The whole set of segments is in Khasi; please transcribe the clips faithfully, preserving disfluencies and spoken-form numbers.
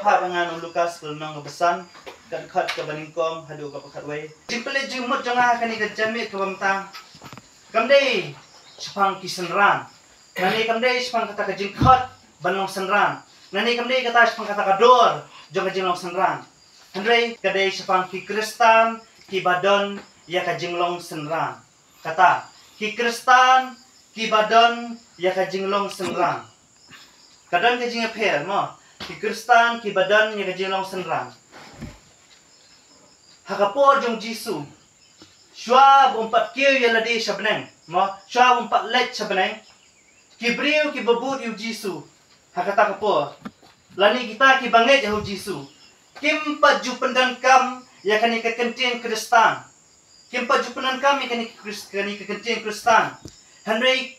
Phah ba ngan u Lukas ka lynnong kaba san, ka dkhot kaba nyngkong haduh kaba khatwei. Jingpynleit jingmut jong nga ha kane ka janmiet kaba mynta kam dei shaphang ki synran. Nane kam dei shaphang kata ka jingkhot ban long synran. Nane kam dei kata shaphang kata ka dor jong ka jinglong synran. Hynrei ka dei shaphang ki Khristan kiba don ïa ka jinglong synran. Kata, ki Khristan kiba don ïa ka jinglong synran. Ka don ka jingïapher mo. Ki Khristan kiba don ïa ka jinglong synran. Ha ka por jong u Jisu, shuwa ba um pat kiew ïa lade sha bneng mo, shuwa ba um pat leit sha bneng, ki briew kiba bud ïa u Jisu ha kata ka por, lane kita kiba ngeit ïa u Jisu, kim pat ju pyndonkam ïa kane ka kyntien Khristan. Kim pat ju pyndonkam ïa kane ka Khris-, kane ka kyntien Khristan. Hynrei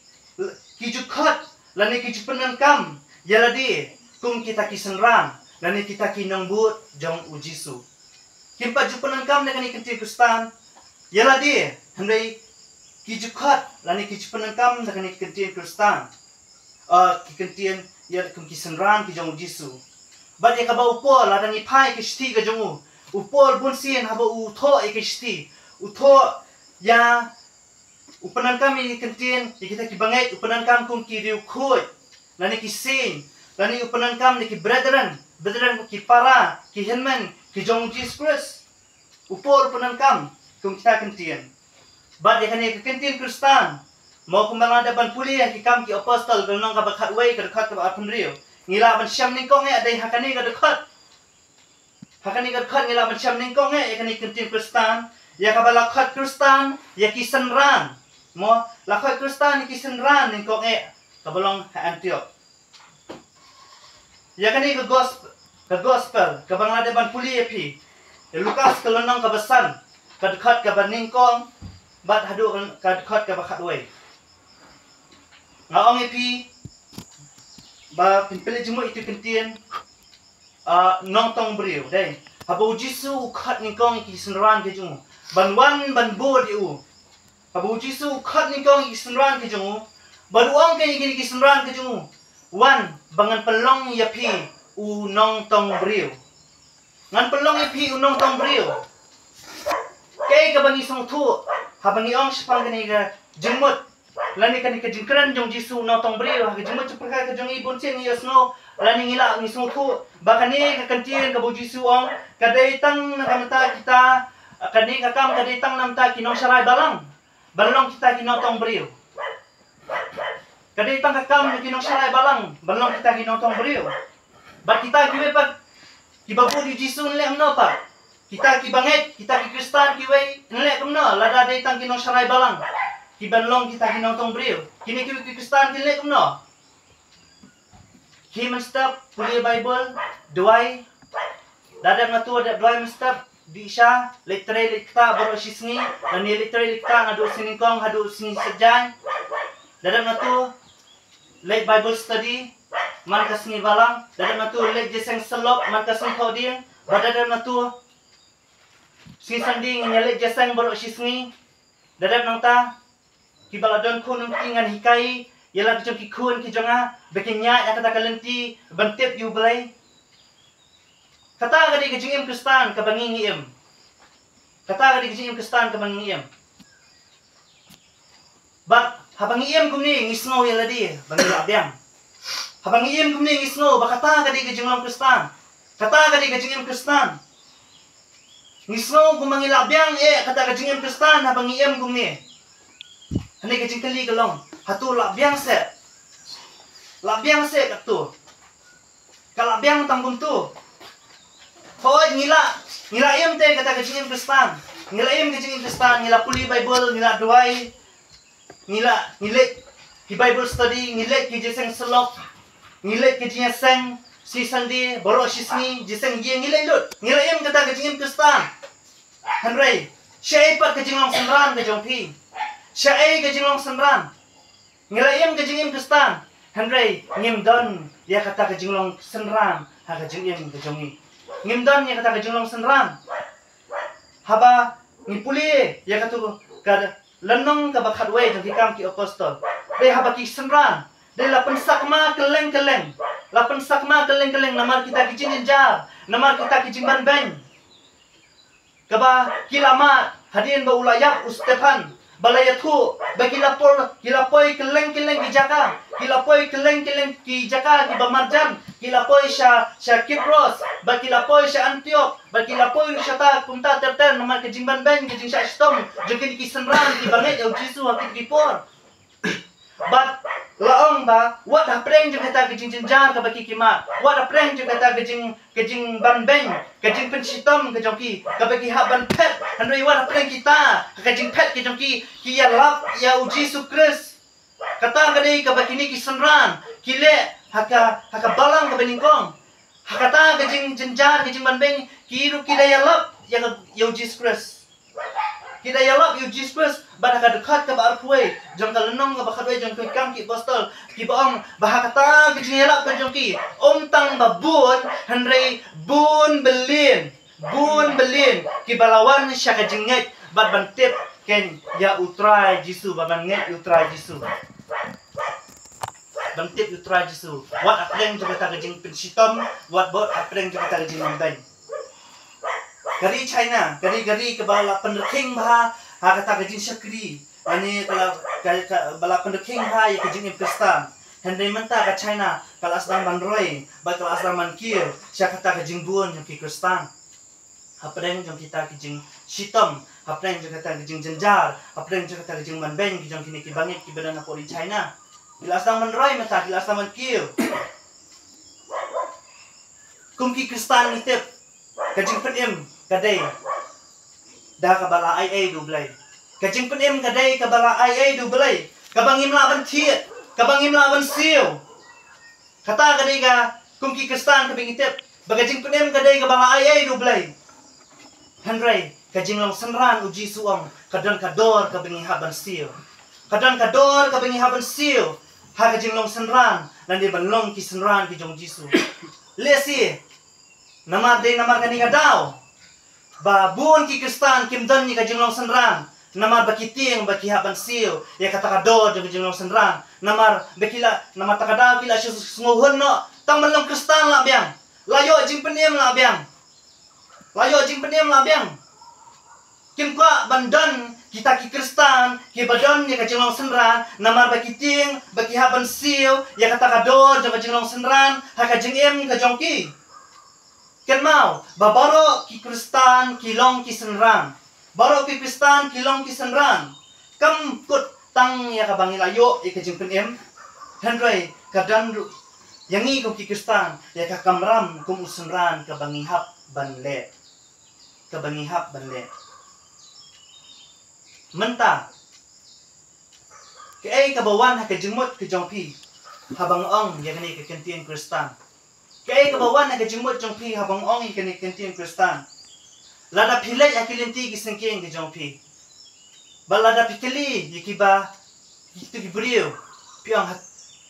ki ju khot lane ki ju pyndonkam ïa lade kum kita ki synran lane kita ki nongbud jong u Jisu. Kim pat ju pyndonkam ïa kane ka kyntien Khristan ïa lade, hynrei ki ju khot lane ki ju pyndonkam ïa kane ka kyntien Khristan, ah, ki kyntien ïa kum ki synran ki jong u Jisu. Bad ïa kaba u Paul, lada ngi phai ki shithi ka jong u, u Paul bunsien haba u thoh ïa ki shithi, u thoh ïa, u pyndonkam ïa ki kyntien, ïa kita kiba ngeit, u pyndonkam kum ki riewkhuid, lane ki saint, lane u pyndonkam ïa ki brethren, brethren kum ki para, ki hynmen ki jong u Jisu Khrist. U Paul u pyndonkam kum kita kyntien. Bad ïa kane ka kyntien Khristan, mo, kumba nga dep ban pule ha Ki Kam ki Apostol, ka lynnong kaba khatwei, ka dkhot kaba arphew hynriew, ngi lah ban shem nyngkong eh dei ha kane ka dkhot. Ha kane ka dkhot ngi lah ban shem nyngkong eh ïa kane ka kyntien Khristan, ïa kaba la khot Khristan ïa ki synran. Mo, la khot Khristan ïa ki synran nyngkong eh, kaba long ha Antiok. Ïa kane ka gosp-, ka gospel kaba nga dep ban pule ïa phi, ïa Lukas ka lynnong kaba san, ka dkhot kaba nyngkong bad haduh ka dkhot kaba khatwei. Nga ong ïa phi ba phin pynleit jingmut ïa ki kyntien, ah, nongtong briew, dei. Haba u Jisu u khot nyngkong ïa ki synran ki jong u ban wan ban bud ïa u. Haba u Jisu u khot nyngkong ïa ki synran ki jong u, bad u ong ïa kine ki synran ki jong u, wan ba ngan pynlong ïa phi u nongtong briew. Ngan pynlong ïa phi u nongtong briew. Kaei kaba ngi sngewthuh haba ngi ong shaphang kane ka jingmut lane kane ka jingkren jong u Jisu u nongtong briew? Ha ka jingmut jingpyrkhat ka jong ngi bunsien ngi ïohsngew lane ngi lah ngi sngewthuh ba kane ka kyntien kaba u Jisu u ong ka dei tang na ka bynta kita, kane ka kam ka dei tang na ka bynta ki nongsharai balang ban long kita ki nongtong briew. Ka dei tang ka kam ki nongsharai balang ban long kita ki nongtong briew. Bad kita kiwei pat kiba bud ïa u Jisu yn leh kumno pat? Kita kiba ngeit, kita ki Khristan kiwei yn leh kumno lada dei tang ki nongsharai balang kiban long kita ki nongtong briew? Kine kiwei ki Khristan kin leh kumno? Khie mynstep, pule Baibl, duwai. Da dep nangta dep duwai mynstep, dih sha, leit trei leit ktah baroh shi sngi, lane leit trei leit ktah naduh sngi nyngkong haduh sngi saitjaiñ. Da dep nangta leit Bible study man ka sngi balang. Da dep nangta leit jingïaseng syllok man ka sngi thohdieng. Bad da dep nangta sngi Sunday ngin ïa leit jingïaseng baroh shi sngi. Da dep nangta kiba la don khun lynti ngan hikai ïa la ki jong ki khun ki jong nga ba kin ñiah ïa kata ka lynti ban tip ïa U Blei. Kata ka dei ka jingim Khristan kaba ngi ngi im. Kata ka dei ka jingim Khristan kaba ngi ngi im. Bad haba ngi im kumne ngi sngew ïa lade ba ngi lah biang. Haba ngi im kumne ngi sngew ba kata ka dei ka jinglong Khristan. Kata ka dei ka jingim Khristan. Ngi sngew kumba ngi lah biang eh kata ka jingim Khristan haba ngi im kumne. Hangne ka jingkylli ka long, hato lah biang seh? Lah biang seh katto? Ka lah biang tang kumto? Hooid, ngi lah, ngi lah im te kata ka jingim Khristan. Ngi lah im ka jingim Khristan, ngi lah pule Baibl, ngi lah duwai. Ngi lah, ngi leit ki Bible study, ngi leit ki jingïaseng syllok, ngi leit ki jingïaseng sngi Sunday baroh shi sngi, jingïaseng ïing, ngi leit lut. Ngi lah im kata ka jingim Khristan. Hynrei shaei pat ka jinglong synran ka jong phi? Shaei ka jinglong synran? Ngi lah im ka jingim Khristan, hynrei ngim don ïa kata ka jinglong synran ha ka jingim ka jong ngi. Ngim don ïa kata ka jinglong synran. Haba ngi pule ïa katu ka lynnong kaba khatwei jong Ki Kam ki Apostol, dei haba ki synran dei la pynsakma kylleng kylleng. La pynsakma kylleng kylleng namar kita ki jingjynjar, namar kita ki jingbanbeiñ. Kaba ki la mad hadien ba u la ïap u Stephan, ba la ïathuh ba ki la poi, ki la poi kylleng kylleng ki jaka, ki la poi kylleng kylleng ki jaka kiba marjan, ki la poi sha, sha Kipros, ba ki la poi sha Antiok, ba ki la poi ruh shata kumta ter ter namar ka jingbanbeiñ, ka jingshah shitom jong kine ki synran kiba ngeit ïa u Jisu ha kine ki por. Bad la ong ba wat hapdeng jong kata ka jingjynjar kaba ki ki mad, wat hapdeng jong kata ka jing, ka jingbanbeiñ, ka jingpynshitom ka jong ki kaba ki hap ban phet, hynrei wat hapdeng kita ka jingphet ka jong ki, ki ïalap ïa u Jisu Khrist. Kata ka dei kaba kine ki synran ki leh ha ka, ha ka balang kaba nyngkong. Ha kata ka jingjynjar, ka jingbanbeiñ, ki ruh ki da ïalap ïa ka, ïa u Jisu Khrist. Ki da ïalap ïa u Jisu Khrist. Bad ha ka dkhot kaba arphew wei jong ka lynnong kaba khatwei jong ka Kam ki Apostol, kiba ong ba ha kata ka jingïalap ka jong ki, ym tang ba bun, hynrei bun byllion, bun byllion kiba la wan sha ka jingngeit bad ban tip kein ïa u Trai Jisu, bad ban ngeit ïa u Trai Jisu. Ban tip ïa u Trai Jisu. Wat hapdeng jong kata ka jingpynshitom, wat, wat hapdeng jong kata ka jingbanbeiñ. Ka ri China, ka ri, ka ri kaba la pynrkhing bha ha kata ka jingshakri, lane ka la, ka, ka, ba la pynrkhing bha ïa ka jingim Khristan. Hynrei mynta ka China ka la sdang ban roi, bad ka la sdang ban kiew sha kata ka jingbun jong ki Khristan. Hapdeng jong kita ki jingshitom, hapdeng jong kita ki jingjynjar, hapdeng jong kita ki jingbanbeiñ ki jong kine ki bangeit kiba don hapoh ri China, ki la sdang ban roi mynta, ki la sdang ban kiew. Kum ki Khristan ngi tip, ka jingpynim ka dei da kaba la ai ei da u Blei. Ka jingpynim ka dei kaba la ai ei da u Blei, kaba ngim lah ban thied, kaba ngim lah ban siew. Kata ka dei ka, kum ki Khristan kaba ngi tip ba ka jingpynim ka dei kaba la ai ei da u Blei. Hynrei ka jinglong synran, u Jisu u ong, ka don ka dor kaba ngi hap ban siew. Ka don ka dor kaba ngi hap ban siew ha ka jinglong synran, lane ban long ki synran ki jong u Jisu. Lehse namar, dei namar kane ka daw ba bun ki Khristan kim don ïa ka jinglong synran, namar ba ki tieng ba ki hap ban siew ïa kata ka dor jong ka jinglong synran, namar ba ki la, namar kata ka daw ki la shu sngewhun noh, tang ban long Khristan lah biang, la ïoh jingpynim lah biang, la ïoh jingpynim lah biang. Kim kwah ban don kita ki Khristan kiba don ïa ka jinglong synran, namar ba ki tieng ba ki hap ban siew ïa kata ka dor jong ka jinglong synran ha ka jingim ka jong ki. Kynmaw ba baroh ki Khristan ki long ki synran. Baroh ki Khristan ki long ki synran. Kam kut tang ïa kaba ngi la ïoh ïa ka jingpynim, hynrei ka don ruh ïa ngi kum ki Khristan ïa ka kamram kum u synran kaba ngi hap ban leh, kaba ngi hap ban leh. Mynta, kaei kaba wan ha ka jingmut ka jong phi haba nga ong ïa kane ka kyntien Khristan? Kaei kaba wan ha ka jingmut jong phi haba nga ong ïa kane ka kyntien Khristan? Lada phi leit ha ki lynti ki syngkien ka jong phi, bad lada phi kylli ïa kiba, ïa kito ki briew, phi ong, ha,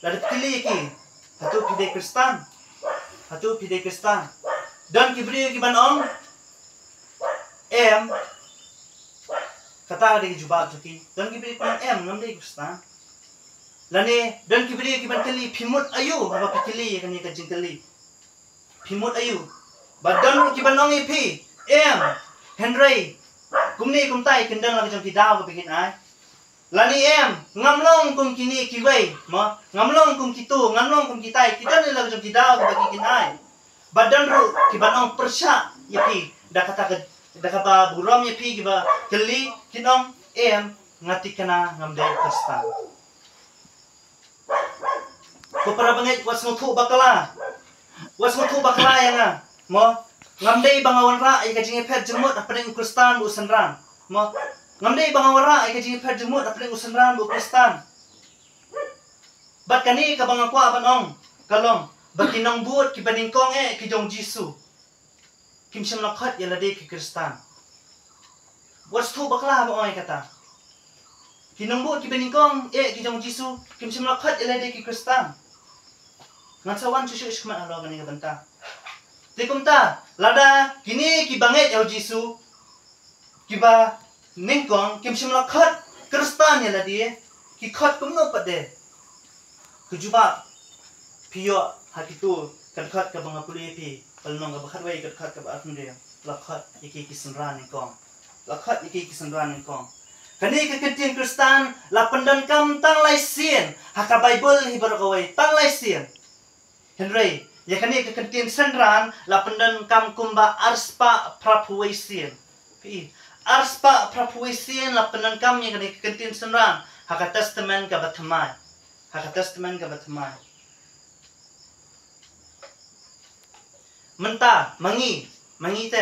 lada phi kylli ïa ki, hato phi dei Khristan? Hato phi dei Khristan? Don ki briew kiban ong, em. Kata ka dei ka jubab jong ki. Don ki briew kiban ong, em, ngam dei Khristan. Lane don ki briew kiban kylli, phi mut aïu haba phi kylli ïa kane ka jingkylli? Phi mut aïu? Bad don ruh kiban ong ïa phi, em, hynrei kumne kumtai kin don la ka jong ki daw kaba kin ai. Lane, em, ngam long kum kine kiwei, mo, ngam long kum kito, ngam long kum kitai, ki don la ka jong ki daw kaba ki kin ai. Bad don ruh kiban ong pyrshah ïa phi da kata ka, da kaba burom ïa phi kiba kylli, kin ong, em, nga thikna ngam dei Khristan. Ko para bangeit, wat sngewthuh bakla. Wat sngewthuh bakla ïa nga, mo. Ngam dei ba nga wanrah ïa ka jingïapher jingmut hapdeng u Khristan bad u synran, mo. Ngam dei ba nga wanrah ïa ka jingïapher jingmut hapdeng u synran bad u Khristan. Bad kane kaba nga kwah ban ong ka long ba ki nongbud kiba nyngkong eh ki jong u Jisu kim shym la khot ïa lade ki Khristan. Wat sngewthuh bakla ba ong ïa kata. Ki nongbud kiba nyngkong eh ki jong u Jisu kim shym la khot ïa lade ki Khristan. Ngan sa wan shuh shuh shakhmat halor kane ka bynta. Te kumta, lada kine kiba ngeit ïa u Jisu kiba nyngkong kim shym la khot Khristan ïa lade, ki khot kumno pat de? Ka jubab phi ïoh Ha Titus ka dkhot kaba nga pule ïa phi, ka lynnong kaba khatwei ka dkhot kaba arphew hynriew, la khot ïa ki ki synran nyngkong. La khot ïa ki ki synran nyngkong. Kane ka kyntien Khristan la pyndonkam tang lai sien ha ka Baibl hi baroh kawei, tang lai sien. Hynrei ïa kane ka kyntien synran la pyndonkam kumba arspah phraphew wei sien. Phi, arspah phraphew wei sien la pyndonkam ïa kane ka kyntien synran ha ka Testament kaba thymmai. Ha ka Testament kaba thymmai. Mynta ma ngi, ma ngi te,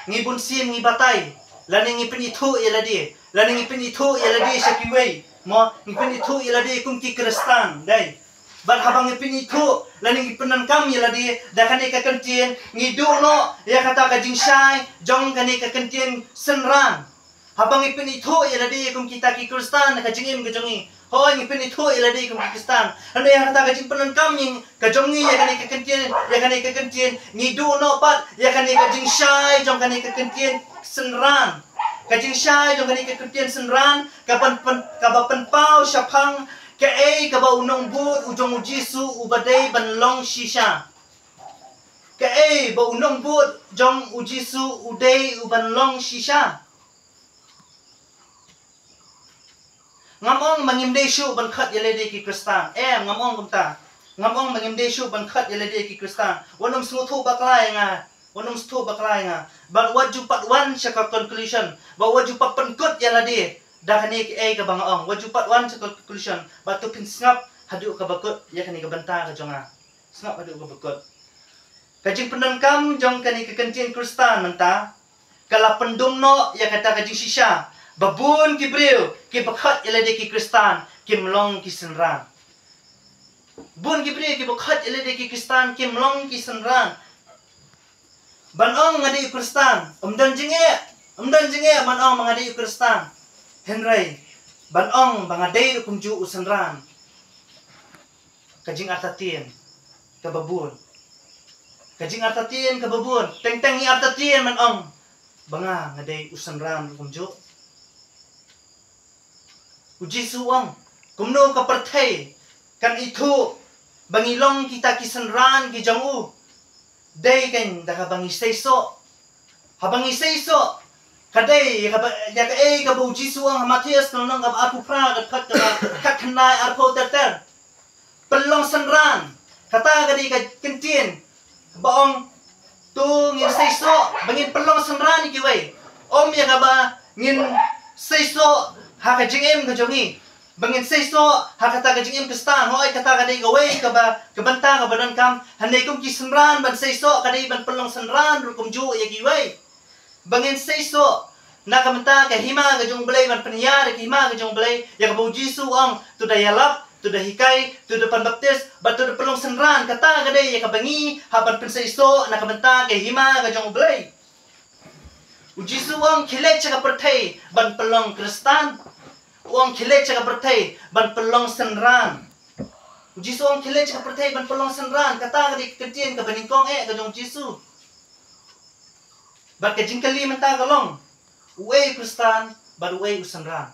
ngi bun sien ngi batai, lane ngi pynithuh ïa lade, lane ngi pynithuh ïa lade sha kiwei. Mo, ngi pynithuh ïa lade kum ki Khristan, dei. Bad haba ngi pynithuh lane ngi pyndonkam ïa lade da kane ka kyntien, ngi duh noh ïa kata ka jingshai jong kane ka kyntien synran. Haba ngi pynithuh ïa lade kum kita ki Khristan ha ka jingim ka jong ngi. Hooid, ngi pynithuh ïa lade kum ki Khristan. Hynrei ha kata ka jingpyndonkam ïa ka jong ngi ïa kane ka kyntien, ïa kane ka kyntien, ngi duh noh pat ïa kane ka jingshai jong kane ka kyntien synran. Ka jingshai jong kane ka kyntien synran, ka pyn, pyn, kaba pynpaw shaphang kaei kaba u nongbud u jong u Jisu uba dei ban long shisha. Kaei ba u nongbud jong u Jisu u dei u ban long shisha. Ngam ong ba ngim dei shuh ban khot ïa lade ki Khristan. Em, ngam ong kumta. Ngam ong ba ngim dei shuh ban khot ïa lade ki Khristan. Wat nym sngewthuh bakla ïa nga. Wat nym sngewthuh bakla ïa nga. Bad wat ju pat wan sha ka conclusion. Bad wat ju pat pynkut ïa lade da kane kaei kaba nga ong. Wat ju pat wan sha ka conclusion. Bad to phin sngap haduh kaba kut ïa kane ka bynta ka jong nga. Sngap haduh kaba kut. Ka jingpyndonkam jong kane ka kyntien Khristan mynta ka la pyndum noh ïa kata ka jingshisha ba bun ki briew kiba khot ïa lade ki Khristan kim long ki synran. Bun ki briew kiba khot ïa lade ki Khristan kim long ki synran. Ban ong nga dei u Khristan, ym don jingeh, ym don jingeh ban ong ba nga dei u Khristan. Hynrei ban ong ba nga dei ruh kumjuh u synran, ka jingartatien kaba bun. Ka jingartatien kaba bun. Teng teng ngi artatien ban ong ba nga, nga dei u synran kumjuh. U Jisu u ong, kumno ka pyrthei kan ithuh ba ngi long kita ki synran ki jong u? Dei kein da kaba ngi seisoh. Haba ngi seisoh, ka dei ïa kaba, ïa kaei kaba u Jisu u ong ha Mathaios ka lynnong kaba arphew phra, ka dkhot kaba khatkhyndai, arphew ter ter. Pynlong synran. Kata ka dei ka kyntien ba ong, to ngin seisoh ba ngin pynlong synran ïa kiwei. Ym ïa kaba ngin seisoh ha ka jingim ka jong ngi. Ba ngin seisoh ha kata ka jingim Khristan. Hooid, kata ka dei kawei kaba, ka bynta kaba donkam. Hynrei kum ki synran, ban seisoh ka dei ban pynlong synran ruh kumjuh ïa kiwei. Ba ngin seisoh na ka bynta ka hima ka jong u Blei, ban pynïar ïa ka hima ka jong u Blei, ïa kaba u Jisu u ong, to da ïalap, to da hikai, to da pynbaptis, bad to da pynlong synran. Kata ka dei ïa kaba ngi hap ban pynseisoh na ka bynta ka hima ka jong u Blei. U Jisu u ong khie leit sha ka pyrthei ban pynlong Khristan. U ong khie leit sha ka pyrthei ban pynlong synran. U Jisu u ong khie leit sha ka pyrthei ban pynlong synran. Kata ka dei ka kyntien kaba nyngkong eh ka jong u Jisu. Bad ka jingkylli mynta ka long, uei u Khristan bad uei u synran?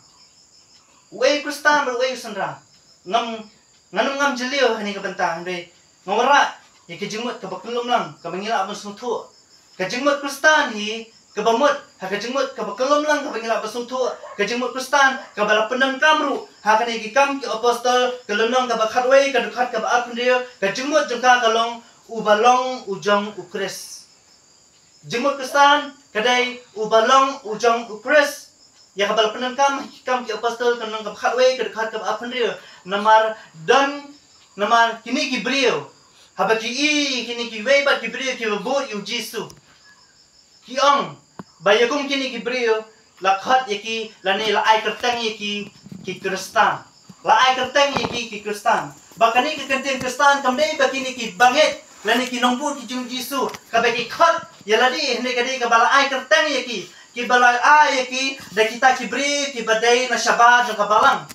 Uei u Khristan bad uei u synran? Ngam, ngan ym ngam jylliew ha kane ka bynta, hynrei nga wanrah ïa ka jingmut kaba kyllum lang kaba ngi lah ban sngewthuh. Ka jingmut Khristan hi kaba mut ha ka jingmut kaba kyllum lang kaba ngi lah ban sngewthuh. Ka jingmut Khristan kaba la pyndonkam ruh ha kane ki Kam ki Apostol, ka lynnong kaba khatwei, ka dkhot kaba arphew hynriew, ka jingmut jong ka ka long, uba long u jong u Khrist. Jingmut Khristan ka dei uba long u jong u Khrist. Ïa kaba la pyndonkam ha ki Kam ki Apostol, ka lynnong kaba khatwei, ka dkhot kaba arphew hynriew. Namar don, namar kine ki briew, haba ki ïohi kine kiwei pat ki briew kiba bud ïa u Jisu, ki ong ba ïa kum kine ki briew la khot ïa ki, lane la ai kyrteng ïa ki, ki Khristan. La ai kyrteng ïa ki, ki Khristan. Ba kane ka kyntien Khristan kam dei ba kine ki bangeit lane ki nongbud ki jong u Jisu kaba ki khot ïa lade, hynrei ka dei kaba la ai kyrteng ïa ki, kiba la ai ïa ki da kita ki briew kiba dei na shabar jong ka balang.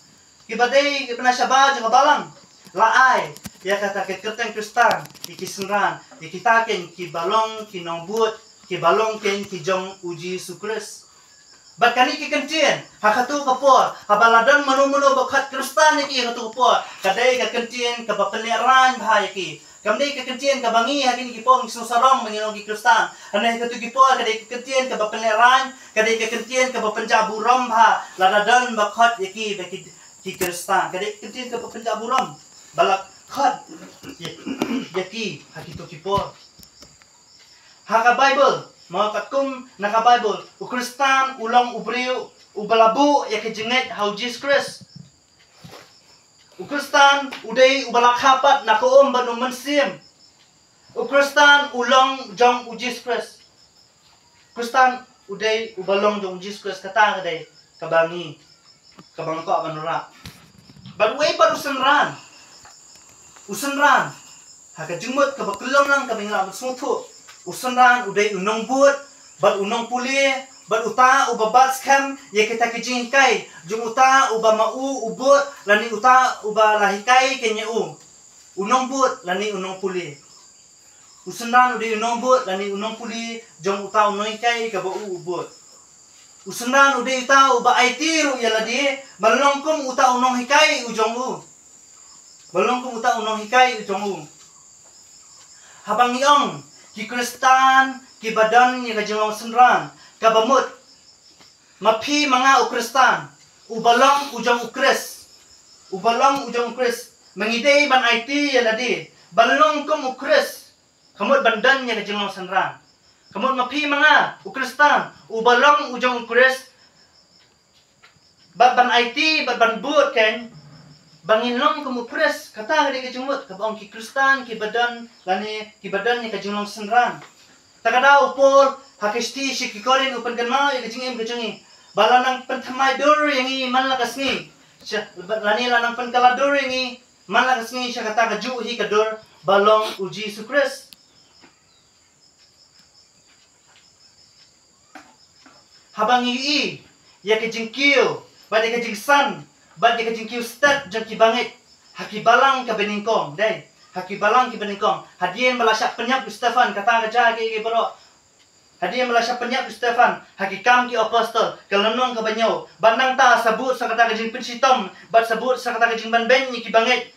Kiba dei kiba na shabar jong ka balang. La ai ïa kata ka kyrteng Khristan ïa ki synran, ïa kita kein kiba long ki nongbud, kiba long kein ki jong u Jisu Khrist. Bad kane ka kyntien, ha kato ka por, haba la don mano mano ba khot Khristan ïa ki ha kato ka por, ka dei ka kyntien kaba pynlehraiñ bha ïa ki. Kam dei ka kyntien kaba ngi ha kine ki por ngi sngewsarong ba ngi long ki Khristan. Hynrei ha katu ki por ka dei ka kyntien kaba pynlehraiñ, ka dei ka kyntien kaba pynjah burom bha lada don ba khot ïa ki ba ki, ki Khristan. Ka dei ka kyntien kaba pynjah burom ba la khot ïa, ïa ki ha kitu ki por. Ha ka Baibl, mo, katkum na ka Baibl, u Khristan u long u briew uba la buh ïa ka jingngeit ha u Jisu Khrist. U Khristan u dei uba la kha pat na ka um bad u Mynsiem. U Khristan u long jong u Jisu Khrist. Khristan u dei uba long jong u Jisu Khrist, kata ka dei kaba ngi, kaba nga kwah ban rah. Bad uei pat u synran? U synran, ha ka jingmut kaba khlem lang kaba ngi lah ban sngewthuh, u synran u dei u nongbud bad u nongpule bad uta uba bat skhem ïa kita ki jinghikai jong uta uba ma u u bud lane uta uba la hikai kane ïa u. U nongbud lane u nongpule. U synran u dei u nongbud lane u nongpule jong uta u nonghikai kaba u u bud. U synran u dei uta uba aiti ruh ïa lade ban long kum uta u nonghikai u jong u. Ban long kum uta u nonghikai u jong u. Haba ngi ong ki Khristan kiba don ïa ka jinglong synran, kaba mut ma phi ma nga u Khristan uba long u jong u Khrist, uba long u jong u Khrist, ma ngi dei ban aiti ïa lade ban long kum u Khrist. Ka mut ban don ïa ka jinglong synran. Ka mut ma phi ma nga u Khristan uba long u jong u Khrist, bad ban aiti bad ban bud kein ba ngin long kum u Khrist. Kata ka dei ka jingmut kaba ong ki Khristan kiba don lane kiba don ïa ka jinglong synran. Ta ka daw u Paul ha ka shithi sha ki Korinth u pynkynmaw ïa ka jingim ka jong ngi ba la nang pynthymmai dur ïa ngi man la ka sngi, sha, lane la nang pynkylla dur ïa ngi man la ka sngi sha kata kajuh hi ka dur ba long u Jisu Khrist. Haba ngi ïohi ïa ka jingkiew bad ïa ka jingsan bad ïa ka jingkiew stet jong ki bangeit ha ki balang kiba nyngkong, dei, ha ki balang kiba nyngkong, hadien ba la shah pynïap u Stephan, kata ka jia ki, ki baroh. Hadien ba la shah pynïap u Stephan ha ki Kam ki Apostol ka lynnong kaba hynñiew, bad nangta sa bud sa kata ka jingpynshitom bad sa bud sa kata ka jingbanbeiñ ïa ki bangeit.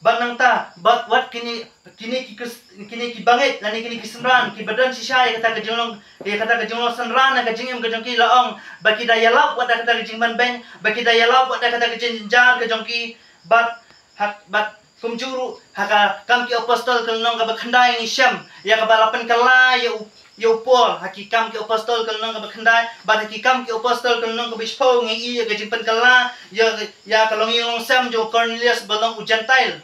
Bad nangta, bad wat kine, kine ki Khris-, kine ki bangeit lane kine ki synran kiba don shisha ïa kata ka jinglong, ïa kata ka jinglong synran ha ka jingim ka jong ki, la ong ba ki da ïalap wat da kata ka jingbanbeiñ, ba ki da ïalap wat da kata ka jingjynjar ka jong ki. Bad ha, bad kumjuh ruh ha ka Kam ki Apostol ka lynnong kaba khyndai ngi shem ïa kaba la pynkylla ïa u, ïa u Paul ha ki Kam ki Apostol ka lynnong kaba khyndai, bad ha ki Kam ki Apostol ka lynnong kaba shiphew ngi ïohi ïa ka jingpynkylla ïa, ïa ka longïing longsem jong u Cornelius ba long u Gentile.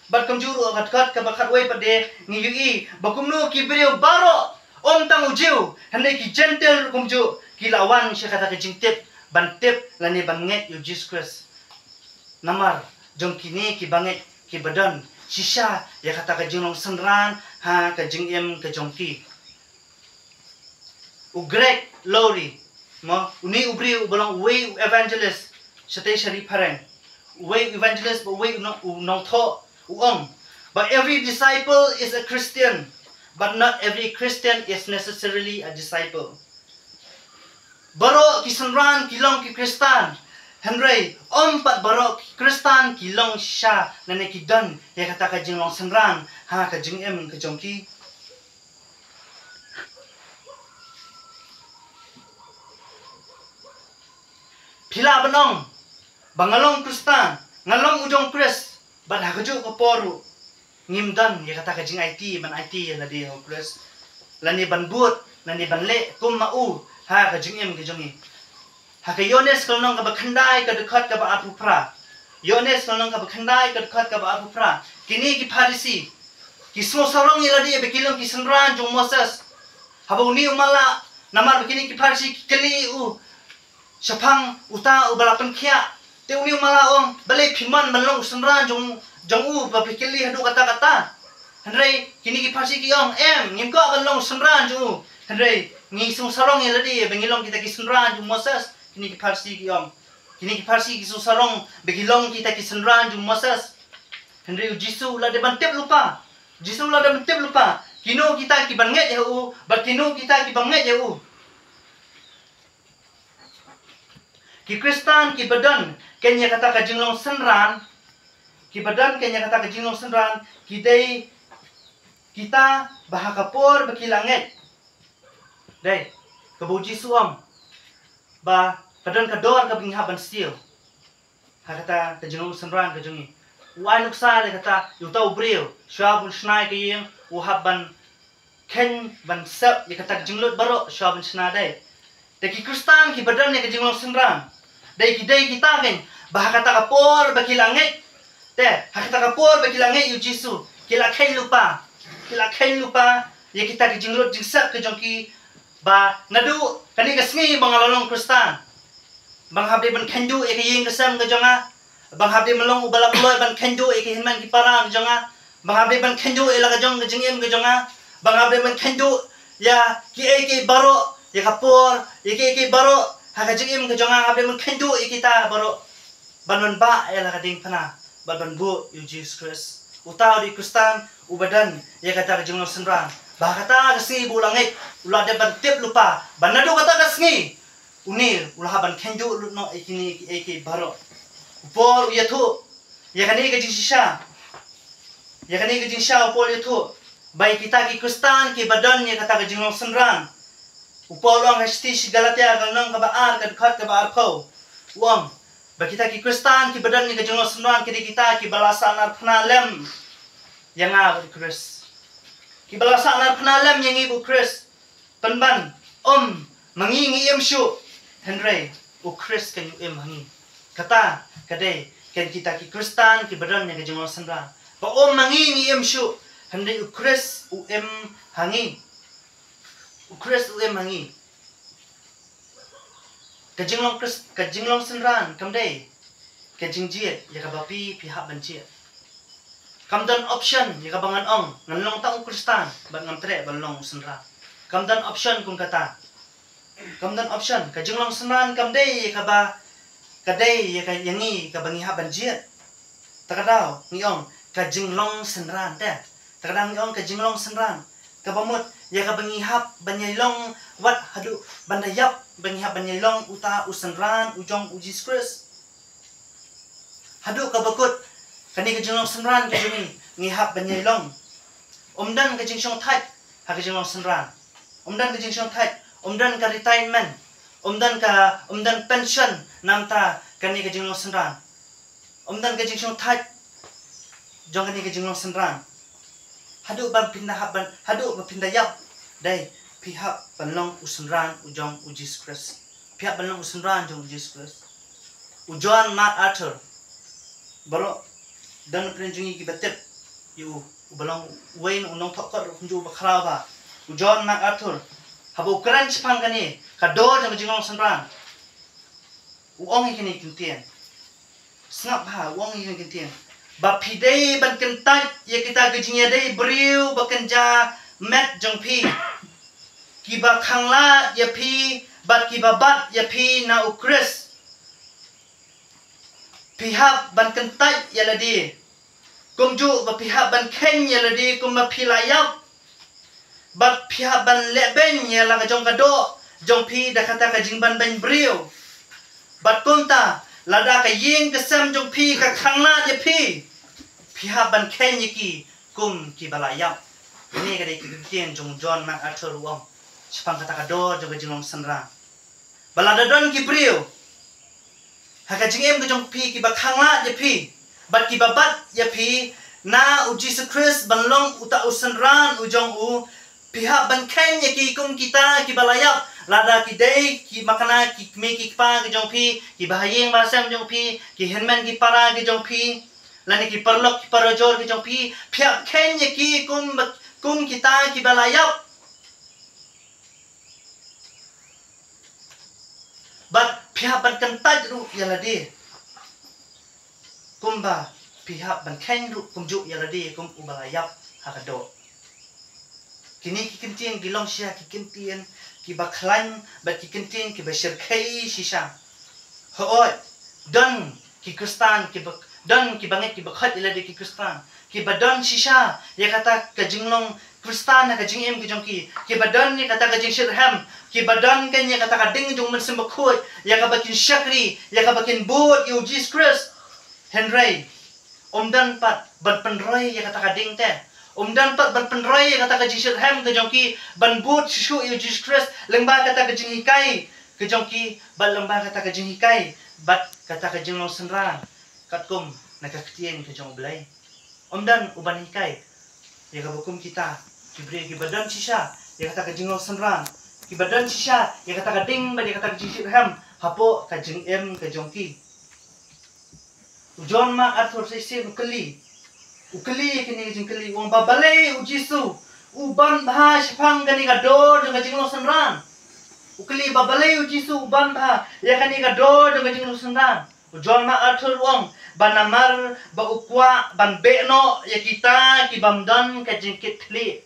Bad kumjuh ruh ha ka dkhot kaba khatwei pat de ngi ïohi ba kumno ki briew baroh, ym tang u Jiw hynrei ki Gentile ruh kumjuh, ki la wan sha kata ka jingtip ban tip lane ban ngeit ïa u Jisu Khrist. Namar jong kine ki bangeit kiba don shisha ïa kata ka jinglong synran ha ka jingim ka jong ki. U Greg Laurie, mo, une u briew uba long uwei u evangelist shatei sha ri phareng, uwei u evangelist bad uwei u nong, u nongthoh, u ong ba every disciple is a Christian, but not every Christian is necessarily a disciple. Baroh ki synran ki long ki Khristan, hynrei ym pat baroh ki Khristan ki long shisha lane ki don ïa kata ka jinglong synran ha ka jingim ka jong ki. Phi lah ban ong ba nga long Khristan, nga long u jong u Khrist, bad ha kajuh ka por ruh ngim don ïa kata ka jingaiti ban aiti ïa lade ha u Khrist, lane ban bud, lane ban leh kum ma u ha ka jingim ka jong ngi. Ha ka Ïoannis ka lynnong kaba khyndai ka dkhot kaba arphew phra. Ïoannis ka lynnong kaba khyndai ka dkhot kaba arphew phra. Kine ki Pharisi ki sngewsarong ïa lade ba ki long ki synran jong u Moses. Haba une u mala, namar ba kine ki Pharisi ki kylli u shaphang uta uba la pynkhiah, te une u mala u ong, balei phi mon ban long u synran jong, jong u ba phi kylli haduh katta katta? Hynrei kine ki Pharisi ki ong, em, ngim kwah ban long u synran jong u. Hynrei ngi sngewsarong ïa lade ba ngi long kita ki synran jong u Moses, kine ki Pharisi ki ong. Kine ki Pharisi ki sngewsarong ba ki long kita ki synran jong u Moses. Hynrei u Jisu u la dep ban tip lypa. U Jisu u la dep ban tip lypa kino kita kiban ngeit ïa u bad kino kita ki bym ngeit ïa u. Ki Khristan kiba don kein ïa kata ka jinglong synran, Kiba don kane kata ka jinglong synran ki dei kita ba ha ka por ba ki la ngeit, dei kaba u Jisu u ong ba ka don ka dor kaba ngi hap ban siew. Ha kata ka jinglong synran ka jong ngi, u ai nuksa ïa kata, ïa uta u briew, shuwa ban shna ïa ka ïing, u hap ban kheiñ ban sep ïa kata ka jinglut baroh shuwa ban shna, dei. Te ki Khristan kiba don ïa ka jinglong synran, dei ki dei kita kein ba ha kata ka por ba ki la ngeit, te ha kata ka por ba ki la ngeit ïa u Jisu, ki la kheiñ lypa, ki la kheiñ lypa ïa kita ki jinglut jingsep ka jong ki, ba naduh kane ka sngi ba nga la long Khristan, ba nga hap dei ban kheiñ duh ïa ka ïing ka sem ka jong nga, ba nga hap dei ban long uba la kloi ban kheiñ duh ïa ki hynmen ki para ka jong nga, ba nga hap dei ban kheiñ duh ïa la ka jong ka jingim ka jong nga, ba nga hap dei ban kheiñ duh ïa kiei kiei baroh, ïa ka por, ïa kiei kiei baroh ha ka jingim ka jong nga, nga hap dei ban kheiñ duh ïa kita baroh ban wan bah ïa la ka diengphna bad ban buh ïa u Jisu Khrist. Uta u dei u Khristan uba don ïa kata ka jinglong synran ba ha kata ka sngi ba u la ngeit, u la dep ban tip lypa ba naduh kata ka sngi une u la hap ban kheiñ duh lut noh ïa kine kiei kiei baroh. U Paul u ïathuh ïa kane ka jingshisha, ïa kane ka jingshisha u Paul u ïathuh ba ïa kita ki Khristan kiba don ïa kata ka jinglong synran. U Paul u ong ha shithi sha ki Galatia ka lynnong kaba ar, ka dkhot kaba arphew, u ong ba kita ki Khristan kiba don ïa ka jinglong synran ki dei kita kiba la sahnarphna lem ïa nga bad u Khrist. Kiba la sahnarphna lem ïa ngi bad u Khrist. Pynban, ym ma ngi ngi im shuh, hynrei u Khrist kein u im ha ngi. Kata ka dei kein kita ki Khristan kiba don ïa ka jinglong synran, ba ym ma ngi ngi im shuh, hynrei u Khrist u im ha ngi. U Khrist u im ha ngi. Ka jinglong Khrist, ka jinglong synran kam dei ka jingjied ïa kaba phi, phi hap ban jied. Kam don option ïa kaba ngan ong ngan long tang u Khristan bad ngam treh ban long u synran. Kam don option kum kata. Kam don option. Ka jinglong synran kam dei ïa kaba, ka dei ïa ka, ïa ngi kaba ngi hap ban jied. Ta ka daw ngi ong ka jinglong synran te. Ta ka daw ngi ong ka jinglong synran, kaba mut ïa kaba ngi hap ban ïai long wat haduh ban da ïap, ba ngi hap ban ïai long uta u synran u jong u Jisu Khrist. Haduh kaba kut kane ka jinglong synran ka jong ngi, ngi hap ban ïai long. Ym don ka jingshongthait ha ka jinglong synran. Ym don ka jingshongthait, ym don ka retirement, ym don ka, ym don pension namar kane ka jinglong synran. Ym don ka jingshongthait jong kane ka jinglong synran. Haduh ban phin da hap ban, haduh ba phin da ïap, dei phi hap ban long u synran u jong u Jisu Khrist. Phi hap ban long u synran jong u Jisu Khrist. U John MacArthur, baroh don na pdeng jong ngi kiba tip ïa u, uba long uwei na u nongthoh kot ruh kumjuh uba khraw bha. U John MacArthur, haba u kren shaphang kane ka dor jong ka jinglong synran, u ong ïa kine ki ktien. Sngap bha, u ong ïa kine ki ktien. Ba phi dei ban kyntait ïa kita ki jingïadei briew ba kynja met jong phi, kiba khanglad ïa phi bad kiba bat ïa phi na u Khrist. Phi hap ban kyntait ïa lade, kumjuh ba phi hap ban kheiñ ïa lade kumba phi la ïap. Bad phi hap ban lehbeiñ ïa la ka jong ka doh jong phi da kata ka jingbanbeiñ briew. Bad kumta, lada ka ïing ka sem jong phi ka khanglad ïa phi, phi hap ban kheiñ ïa ki kum kiba la ïap. Kine ka dei ki ktien jong u John MacArthur u ong shaphang kata ka dor jong ka jinglong synran. Ba lada don ki briew ha ka jingim ka jong phi kiba khanglad ïa phi bad kiba bat ïa phi na u Jisu Khrist ban long uta u synran u jong u, phi hap ban kheiñ ïa ki kum kita kiba la ïap. Lada ki dei ki makna, ki kmie ki kpa ki jong phi, kiba ha ïing ba sem jong phi, ki hynmen ki para ki jong phi, lane ki paralok ki parajor ki jong phi, phi hap kheiñ ïa ki kum, kum kita kiba la ïap. Bad phi hap ban kyntait ruh ïa lade kumba phi hap ban kheiñ ruh kumjuh ïa lade kum uba la ïap ha ka doh. Kine ki ktien ki long shisha ki ktien kiba khlaiñ bad ki ktien kiba shyrkhei shisha. Hooid, don ki Khristan kiba, don kiba ngeit kiba khot ïa lade ki Khristan kiba don shisha ïa kata ka jinglong Khristan ha ka jingim ka jong ki, kiba don ïa kata ka jingshitrhem, kiba don kein ïa kata ka ding jong u Mynsiem Bakhuid ïa kaba kin shakri, ïa kaba kin bud ïa u Jisu Khrist. Hynrei Um don pat ban pynroi ïa kata ka ding te. Um don pat ban pynroi ïa kata ka jingshitrhem ka jong ki ban bud shuh shuh ïa u Jisu Khrist lyngba kata ka jinghikai ka jong ki bad lyngba kata ka jinghikai bad kata ka jinglong synran katkum na ka ktien ka jong U Blei. Um don uban hikai ïa kaba kum kita ki briew kiba don shisha ïa kata ka jinglong synran, kiba don shisha ïa kata ka ding bad ïa kata ka jingshitrhem hapoh ka jingim ka jong ki. U John Mark arthur shisien u kylli, u kylli ïa kine ki jingkylli, u ong ba balei u Jisu u ban bha shaphang kane ka dor jong ka jinglong synran. U kylli ba balei u Jisu u ban bha ïa kane ka dor jong ka jinglong synran. U John Mark arthur u ong ba namar ba u kwah ban beh noh ïa kita ki bym don ka jingkitkhlieh.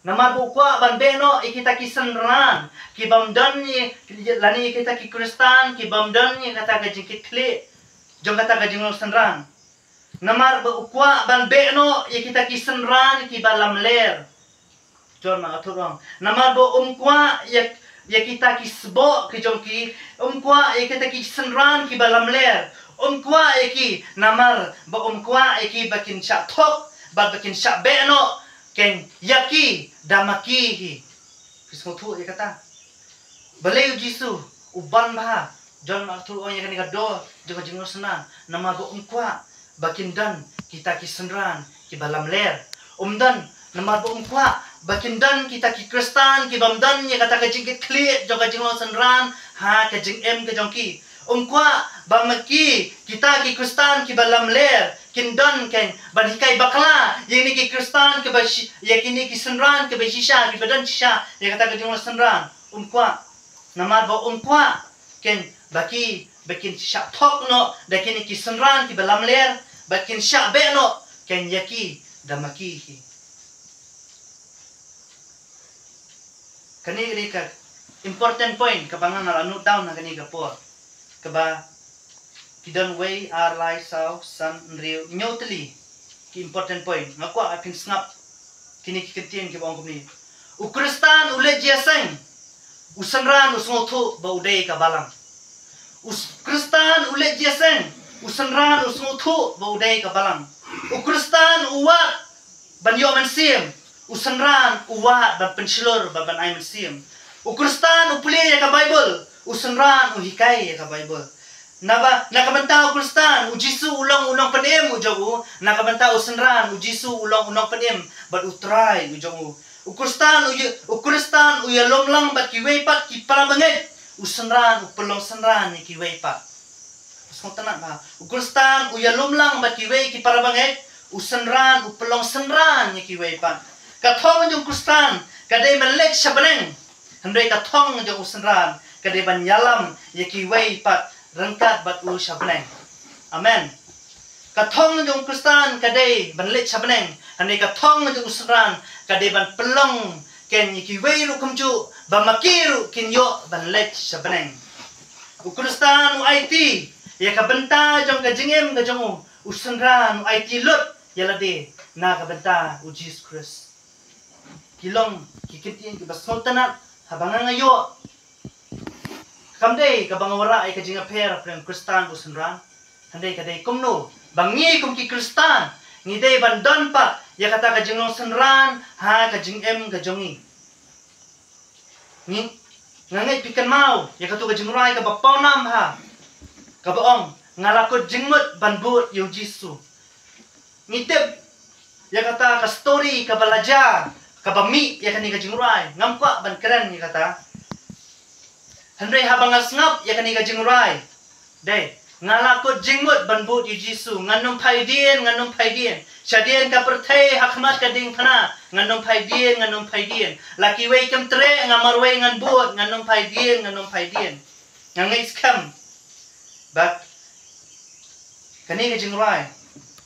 Namar ba u kwah ban beh noh ïa kita ki synran ki bym don ïa, lane ïa kita ki Khristan ki bym don ïa kata ka jingkitkhlieh jong kata ka jinglong synran. Namar ba u kwah ban beh noh ïa kita ki synran kiba lamler. John Mark arthur u ong namar ba um kwah ïa, ïa kita ki sboh ki jong ki, um kwah ïa kita ki synran kiba lamler. Um kwah ïa ki namar ba um kwah ïa ki ba kin shah thok bad ba kin shah beh noh kein ïa ki da ma ki hi. Phi sngewthuh ïa kata? Balei u Jisu u ban bha? John Mark arthur u ong ïa kane ka dor jong ka jinglong synran namar ba um kwah ba kin don kita ki synran kiba lamler. Um don namar ba um kwah ba kin don kita ki Khristan ki bym don ïa kata ka jingkitkhlieh jong ka jinglong synran ha ka jingim ka jong ki. Um kwah ba ma ki kita ki Khristan kiba lamler kin don kein ban hikai bakla ïa kine ki Khristan kiba shi-, ïa kine ki synran kiba shisha kiba don shisha ïa kata ka jinglong synran. Um kwah namar ba um kwah kein ba ki ba kin shah thok noh da kine ki synran kiba lamler bad kin shah beh noh kein ïa ki da ma ki hi. Kane ka dei ka important point kaba nga nga la note down ha kane ka por. Kaba ki don wei, ar, lai, saw, san, hynriew, hynñiew tylli ki important point. Nga kwah ba phin sngap kine ki kyntien kiba ong kumne. U Khristan u leit jingïaseng, u synran u sngewthuh ba u dei ka balang. U s-, Khristan u leit jingïaseng, u synran u sngewthuh ba u dei ka balang. U Khristan u wad ban ïoh mynsiem, u synran u wad ban pynshlur bad ban ai mynsiem. U Khristan u pule ïa ka Baibl, u synran u hikai ïa ka Baibl. Naba na ka bynta u Khristan u Jisu u long u nongpynim u jong u, na ka bynta u synran u Jisu u long u nongpynim bad u Trai u jong u. U Khristan u ïa-, u Khristan u ïalum lang bad kiwei pat ki para bangeit, u synran u pynlong synran ïa kiwei pat. Sngewtynnat bha. U Khristan u ïalum lang bad kiwei ki para bangeit, u synran u pynlong synran ïa kiwei pat. Ka thong jong u Khristan ka dei ban leit sha bneng, hynrei ka thong jong u synran ka dei ban ïalam ïa kiwei pat ryngkat bad u sha bneng. Amen. Ka thong jong u Khristan ka dei ban leit sha bneng, hynrei ka thong jong u synran ka dei ban pynlong kein ïa kiwei ruh kumjuh ba ma ki ruh kin ïoh ban leit sha bneng. U Khristan u aiti ïa ka bynta jong ka jingim ka jong u, u synran u aiti lut ïa lade na ka bynta u Jisu Khrist. Ki long ki kyntien kiba sngewtynnat haba nga nga ïoh. Kam dei kaba nga wanrah ïa ka jingïapher hapdeng u Khristan bad u synran. Hynrei ka dei kumno ba ngi kum ki Khristan ngi dei ban don pat ïa kata ka jinglong synran ha ka jingim ka jong ngi. Ngi, nga ngeit phi kynmaw ïa katu ka jingrwai kaba pawnam bha, kaba ong, nga la kut jingmut ban bud ïa u Jisu. Ngi tip ïa kata ka story kaba la jia, kaba mih ïa kane ka jingrwai. Ngam kwah ban kren ïa kata. Hynrei haba nga sngap ïa kane ka jingrwai, dei, nga la kut jingmut ban bud ïa u Jisu. Ngan ym phai dien, ngan ym phai dien. Shadien ka pyrthei ha khmat ka diengphna, ngan ym phai dien, ngan ym phai dien. La kiwei kim treh, nga marwei ngan bud, ngan ym phai dien, ngan ym phai dien. Nga ngeit skhem ba kane ka jingrwai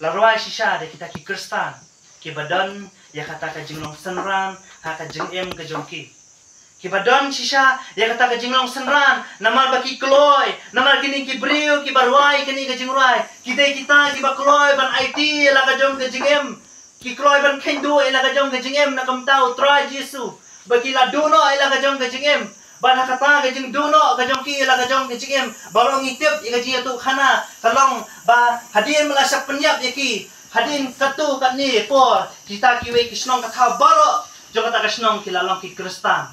la rwai shisha da kita ki Khristan kiba don ïa kata ka jinglong synran ha ka jingim ka jong ki. Kiba don shisha ïa kata ka jinglong synran namar ba ki kloi, namar kine ki briew kiba rwai kane ka jingrwai ki dei kita kiba kloi ban aiti ïa la ka jong ka jingim. Ki kloi ban kheiñ duh ïa la ka jong ka jingim na ka bynta u Trai Jisu. Ba ki la duh noh ïa la ka jong ka jingim. Bad ha kata ka jingduh noh ka jong ki la ka jong ka jingim, baroh ngi tip ïa ka jingïathuhkhana ka long ba hadien ba la shah pynïap ïa ki, hadien katto katne por, kita kiwei ki shnong ka thaw baroh jong kata ka shnong ki la long ki Khristan.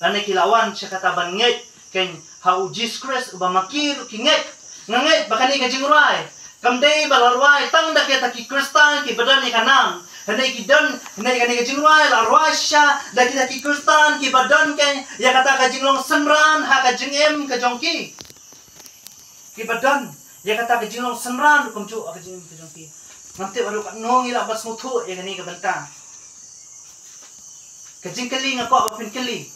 Lane ki la wan sha kata ban ngeit kein ha u Jisu Khrist uba ma ki ruh ki ngeit. Nga ngeit ba kane ka jingrwai kam dei ba la rwai tang da kita ki Khristan kiba don ïa ka nam. Hynrei ki don, hynrei kane ka jingrwai la rwai shisha da kita ki Khristan kiba don kein ïa kata ka jinglong synran ha ka jingim ka jong ki. Kiba don ïa kata ka jinglong synran kumjuh ha ka jingim ka jong ki. Ngam tip haduh katno ngi lah ban sngewthuh ïa kane ka bynta. Ka jingkylli nga kwah ba phin kylli.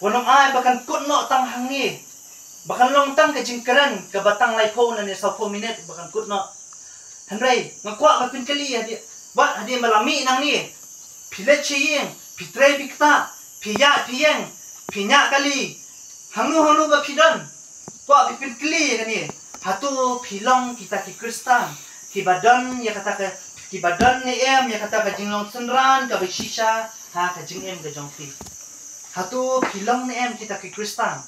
Wat nym ai ba kan kut noh tang hangne, ba kan long tang ka jingkren kaba tang laiphew ne sawphew minit ba kan kut noh. Hynrei nga kwah ba phin kylli hadien, wat hadien ba la mih nangne, phi leit sha ïing, phi trei phi ktah, phi ïaid phi ïeng, phi ñiah kali, hangno hangno ba phi don. Kwah ba phin kylli ïa kane. Hato phi long kita ki Khristan kiba don ïa kata ka, kiba don ne em ïa kata ka jinglong synran kaba shisha ha ka jingim ka jong phi? Hato phi long ne em kita ki Khristan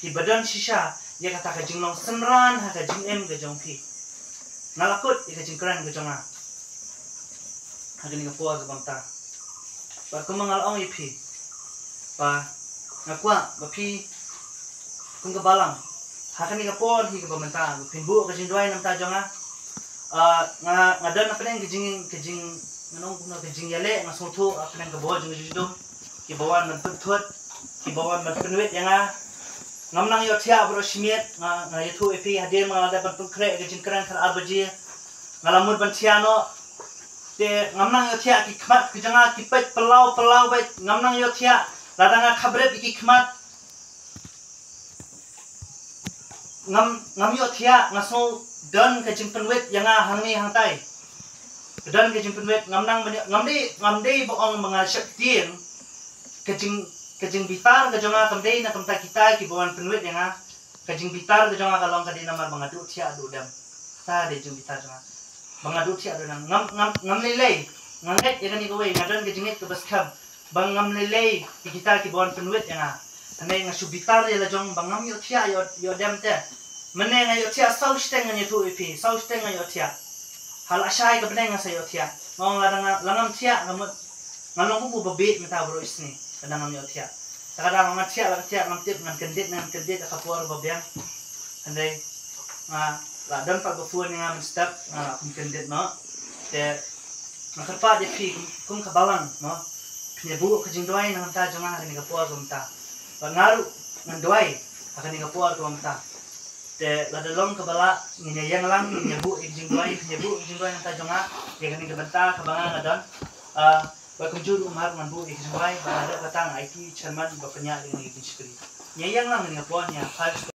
kiba don shisha ïa kata ka jinglong synran ha ka jingim ka jong phi? Nga la kut ïa ka jingkren ka jong nga ha kane ka por kaba mynta. Bad kumba nga la ong ïa phi, ba nga kwah ba phi kum ka balang ha kane ka por hi kaba mynta ba phin buh ka jingduwai na ka bynta jong nga. Ah, nga, nga don hapdeng ka jing, ka jing, nga ong kumno, ka jingïaleh, nga sngewthuh hapdeng ka bor jong ka jingdum, kiba wan ban pynthut, kiba wan ban pynwit ïa nga. Ngam nang ïohthiah baroh shi miet, nga, nga ïathuh ïa phi hadien ba nga la dep ban pynkhreh ïa ka jingkren khatar baje, nga la mut ban thiah noh. Te ngam nang ïohthiah, ki khmat ki jong nga ki peit phyllaw phyllaw beit, ngam nang ïohthiah. Lada nga khapbrip ïa ki khmat, ngam, ngam ïohthiah, nga sngew don ka jingpynwit ïa nga hangne hangtai. Don ka jingpynwit, ngam nang ban ïoh, ngam dei, ngam dei ba ong ba nga sheptieng. Ka jing, ka jingbitar ka jong nga kam dei na ka bynta kita kiba wan pynwit ïa nga. Ka jingbitar ka jong nga ka long ka dei namar ba nga duh thiah duh dem. Kata dei jingbitar jong nga. Ba nga duh thiah duh dem. Ngam, ngam, ngam lei lei. Nga ngeit ïa kane kawei, nga don ka jingngeit kaba skhem ba ngam lei lei ïa kita kiba wan pynwit ïa nga. Hynrei nga shu bitar ïa la jong ba ngam ïohthiah ïoh, ïoh dem te. Mynne nga ïohthiah saw shiteng, nga ïathuh ïa phi, saw shiteng nga ïohthiah. Ha lashai ka bneng nga sa ïohthiah. Nga ong lada nga, la ngam thiah, nga mut ngan long kum uba bieit mynta baroh isynei lada ngam ïohthiah. Te ka dang nga thiah la ka thiah, ngam tip ngan kyndit ne ngam kyndit ha ka por ba biang. Hynrei nga la don pat ba phone ïa nga mynstep, nga la kum kyndit noh. Te nga kyrpad ïa phi kum, kum ka balang, noh. Phin ïa buh ka jingduwai na ka bynta jong nga ha kane ka por ka bynta. Bad nga ruh ngan duwai ha kane ka por ka bynta. Te lada long kaba lah ngin ïa ïeng lang, ngin ïa buh ïa ka jingduwai, phin ïa buh ïa ka jingduwai na ka bynta jong nga ïa kane ka bynta kaba nga nga don. Ah, bad kumjuh ruh mar ngan buh ïa ka jingduwai ba nga dep kata nga aiti chairman ba pynïaid ïa kane ka jingshakri. Ngin ïa ïeng lang, ngin ïa poi, ngin ïa phai